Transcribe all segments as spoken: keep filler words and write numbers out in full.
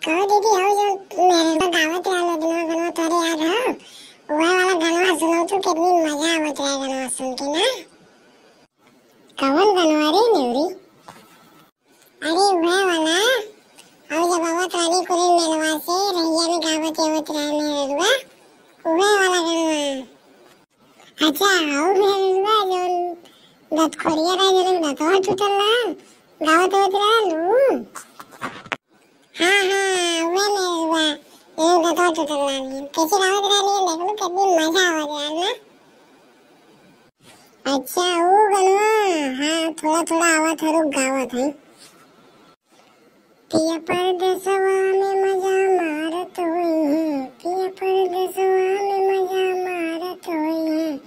कहो दीदी, हौ जो मेहररुआ गावत रहल ओ दिनवा गनवा, तोहरे याद हौ? उहे वाला गनवा सुनौ तू, कितनी मजा आवत रहे गनवा सुन के ना। कवन गनवा रे नेवरी? अरे उहे वाला, हौ जब आवत रहली कुली मेलवा से, रहिया में गावत आवत रहे मेहररुआ, उहे वाला गनवा। अच्छा, हौ मेहररुआ जौन दतखोरिया रहे, जौन दतवा टूटल रहल, गावत होत रहल ऊ? हाँ, हाँ, उहे मेहररुआ, जौन दतवा टूटल रहल। कैसे गावत रहल, देख लो, कितनी मजा आवत रहल ना। अच्छा, ऊ गनवा, हाँ, थोड़ा, थोड़ा आवत है, रुक, गावत है। पिया परदेसवा में मजा मारत होइहैं, पिया परदेसवा में मजा मारत होइहैं।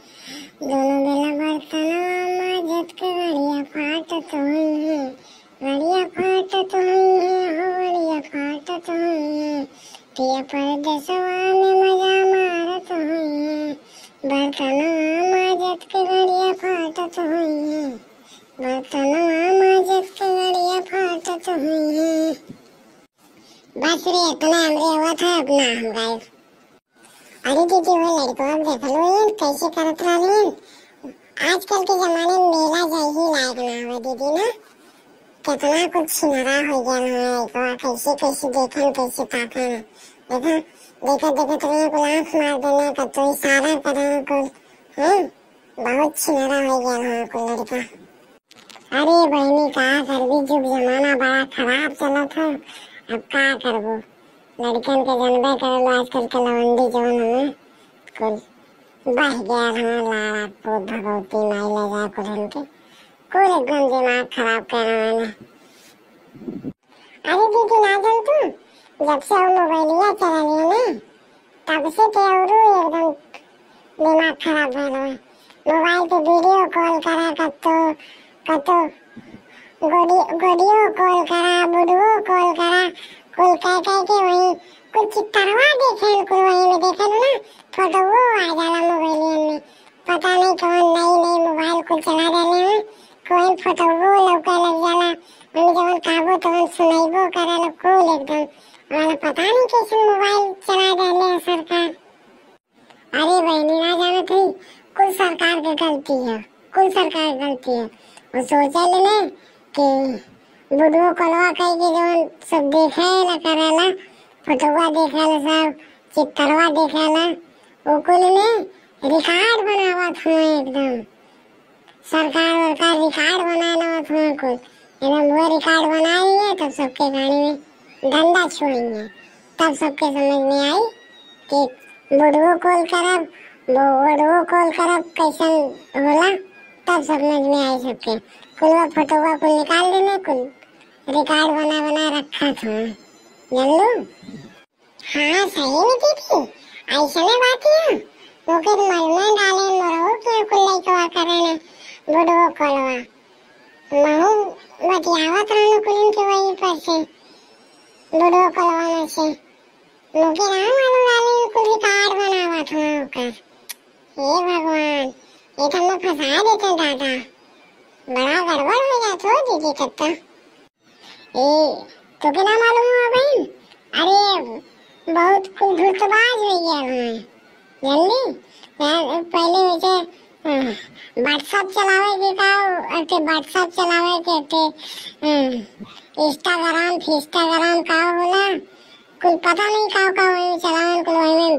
दोनों बेला बर्तनवा माजत के गड़िया फाटत होइहैं, गड़िया फाटत होइहैं, हो गड़िया फाटत होइहैं। पिया परदेसवा में मजा मारत होइहैं, बर्तनवा माजत के गड़िया फाटत होइहैं, बर्तनवा माजत के गड़िया फाटत होइहैं। बस रे, इतना हमरे आवत है, अपना हम गायब। अरे दीदी, वो लड़कवा के देख लो, ये कैसे करत रहलीन। आजकल के जमाने में मेला जाए ही लायक ना हवे दीदी ना। कितना कुछ छिनरा हो गया है लड़कवा, कैसे कैसे देखे न, कैसे ताके न। देखा, देखा, देखा, तो ये कुल आँख मार देना, कब तो इशारा करा कुल, हैं? बहुत छिनरा हो गया है कुल लड़का। अरे बहिनी, का करबी, जुग जमाना बड़ा खराब चलत है, अब का करबो? लड़कन के जनबे करल, आजकल के लवंडी जवन हवे, कुल बह गया हवे लाड़ा पूत भगवती माई ले जाए कुल हमके, कुल एकदम दिमाग खराब कर रहे हैं। अरे दीदी, ना जान तू, जब से वो मोबाइलिया चला लिया ना, तब से ते औरू एकदम दिमाग खराब भइल बा। मोबाइल पे वीडियो कॉल करा, कत्तो, कत्तो गोडी-, गोडियो कॉल करा, वीडियो कॉल करा, कुल कह, कह के वही कुल चित्तरवा देखे, कुल वही में देखे ना, फोटोवो आ जाला मोबाइलियन में। पता नहीं कौन नई नई मोबाइल कुल चला रहले हैं, कोई फोटोवो लौके लग जाला, उनके जवन कहबो तवन सुनाइबो करे लोग कुल एकदम। वाला पता नहीं कैसे मोबाइल चला रहले हैं सरकार। अरे बहिनी, ना जानत हई, कुल सरकार के गलती है, कुल सरकार के गलती है। वो सोचे ले ने कि वीडियो कॉलवा कई के जवन सब देखे ला करेला, फोटोवा देखेला सब, चित्तरवा देखेला, वो कुल में रिकॉर्ड बनावत हुए एकदम। सरकार वरकार रिकॉर्ड बनाए लावत हुए कुल, एकदम वो रिकॉर्ड बनाएंगे तब सबके गाड़ी में डंडा छुएंगे, तब सबके समझ में आई कि वीडियो कॉल करब, वो वीडियो कॉल करब कैसन होला, तब समझ में आई सबके। कुल वो फोटोवा कुल निकाल लेने, कुल रिकॉर्ड बना बना रखा था, जान लो। हाँ, सही में दीदी, ऐसने बात है। ओके मालूम डाले मोरो के कुल लइकवा करे ना वीडियो कॉलवा। महू बतियावत रहनु कुलिन के वही पर से, वीडियो कॉलवा में से। मुके ना मालूम डाले कुल रिकॉर्ड बनावत हुआ ओकर। हे भगवान, ये तो हमें फंसा देते दादा। बड़ा गड़बड़ हो जात हो दीदी तब तो। ए, तोके ना मालूम हुआ बहन? अरे, बहुत कुल धूर्तबाज हो गया है, जानली? यार, पहले वैसे, अ, WhatsApp चलावे के का, अते WhatsApp चलावे के, अते, अ, Instagram, फिस्टाग्राम का होला, कुल पता नहीं का, का वही चलावन, कुल वही में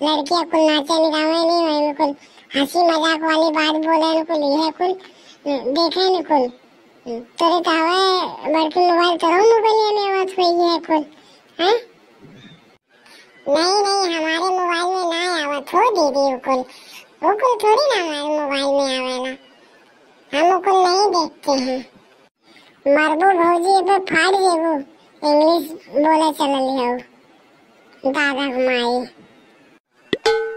लड़कियां कुल नाचे गावे नहीं, वही में कुल हंसी मजाक वाली बात बोले, कुल ये कुल, अ, देखे नहीं कुल। तोरे तो हवे बड़की मोबाइल, तोरो मोबाइल में आवत होई है कुल, हैं? नहीं, नहीं, हमारे मोबाइल में ना आवत हो दीदी वो कुल। वो कुल थोड़ी ना हमारे मोबाइल में आवेला। हम वो कुल नहीं देखते हैं। मरबू भौजी, ए पे फाड़ देबू। English बोले चलल हो। दादा घुमाई।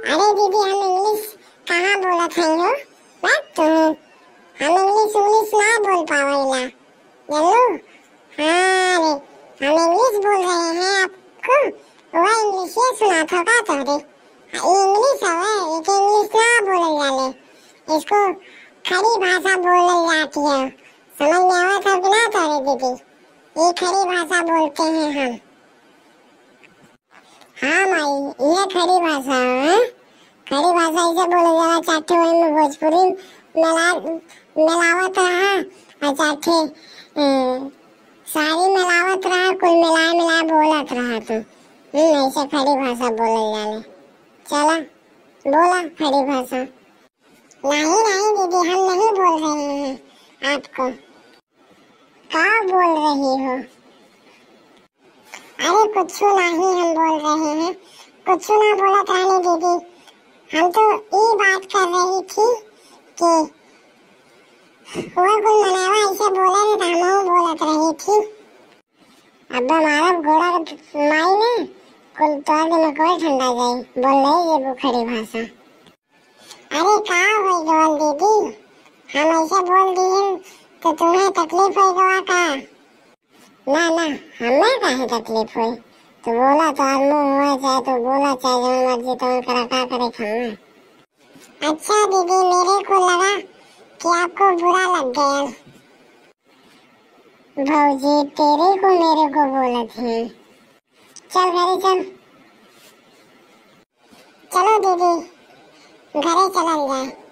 अरे दीदी, हम English कहाँ बोलत हई हो? बात तो है, हम English English ना बोल पावेला, जानलू? हाँ रे, हम English बोल रहे हैं आपको, वह English ये सुनात हो का तोहरे? हाँ, ये English हवे, एके English ना बोलल जाले, इसको खड़ी भाषा बोलल जाती है। समझ में आवत हो कि ना तोहरे दीदी? ये खड़ी भाषा बोलते हैं हम। हाँ माई, ये खड़ी भाषा है। खड़ी भाषा इसे बोले जाला, चार ठे वही में भोजपुरी मिला, मिलावत रहा, और चार ठे, ए, सारी मिलावत रहा, कुल मिलाए मिलाए बोलत रहा तू। हम्म, ऐसे खड़ी भाषा बोले जाले। चला, बोला खड़ी भाषा। नहीं, नहीं दीदी, हम नहीं बोल रहे हैं आपको। का बोल रही हो? अरे कुछ नहीं हम बोल रहे हैं, कुछ ना बोलत रहनी दीदी। हम तो ई बात कर रही थी कि वो कुल मनावा ऐसे बोले रहे तो हमहू बोलत रही थी। अब्बा मारब गोड़ा के माई ने, कुल तोर दिमाग ठंडा जाई। बोल रही ये बुखड़ी भाषा। अरे का हो गल दीदी, हम ऐसे बोल दिए तो तुम्हें तकलीफ हो गवा का? ना ना, हमें काहे तकलीफ होई? तू बोला, तोर मुंह हुआ, चाहे तू बोला, चाहे जौन मर्जी तौन करा, का करे खाना। अच्छा दीदी, मेरे को लगा कि आपको बुरा लग गया। भौजी, तेरे को मेरे को बोलत है। चल घरे चल। चलो दीदी, घरे चलल जाए।